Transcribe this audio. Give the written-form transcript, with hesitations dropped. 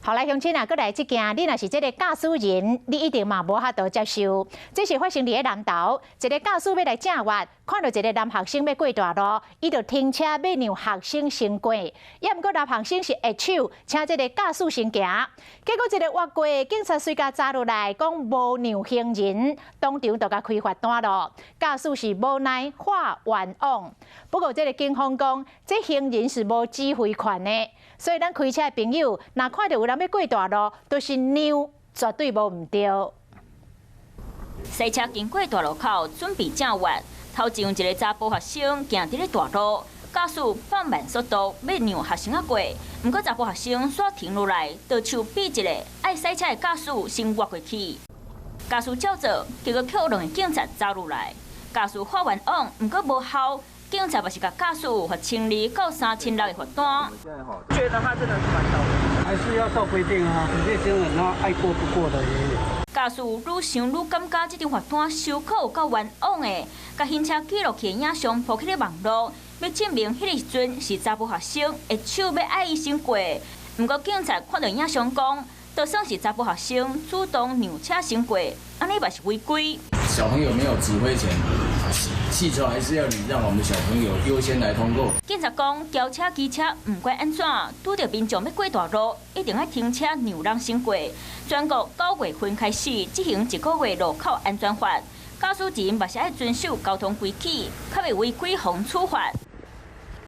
好來，鄉親啊，閣來這件，你若是這个駕駛人，你一定嘛無法度接受。這是發生佇咧南投，一个駕駛欲來正越，看著一个男學生欲過大路，伊就停車欲讓學生先過。也毋過男學生是下手，請這个駕駛先行。結果這个越過，警察隨共查落來，講無讓行人，當場就共開罰單囉。駕駛是無奈化冤枉。不過這个警方講，這行人是無指揮權的。所以咱開車的朋友，若看著有人欲過大路，就是讓，絕對無毋對。賽車經過大路口，準備正越，頭前有一个查埔學生行佇咧大路，駕駛放慢速度，欲讓學生仔過。毋過查埔學生煞停落來，就手比一下，愛賽車的駕駛先越過去。駕駛照做，結果予兩个警察查落來，駕駛化冤枉，毋過無效。警察嘛是共駕駛罰1200到3600的罰單。覺得他真的是蠻倒霉，還是要照規定啊！有些真人他愛過不過的也有。駕駛愈想愈感覺這張罰單收可有夠冤枉的，共行車記錄器影像鋪起咧網路，欲證明彼个時陣是查埔學生下手欲愛伊先過。毋過警察看著影像講，就算是查埔學生主動讓車先過，按呢嘛是違規。小朋友沒有指揮權，汽車還是要禮讓我們的小朋友優先來通過。警察講，轎車、機車毋管按怎，拄著民眾欲過大路，一定愛停車讓人先過。全國9月份開始執行一個月路口安全法，駕駛人嘛是愛遵守交通規矩，較袂違規予處罰。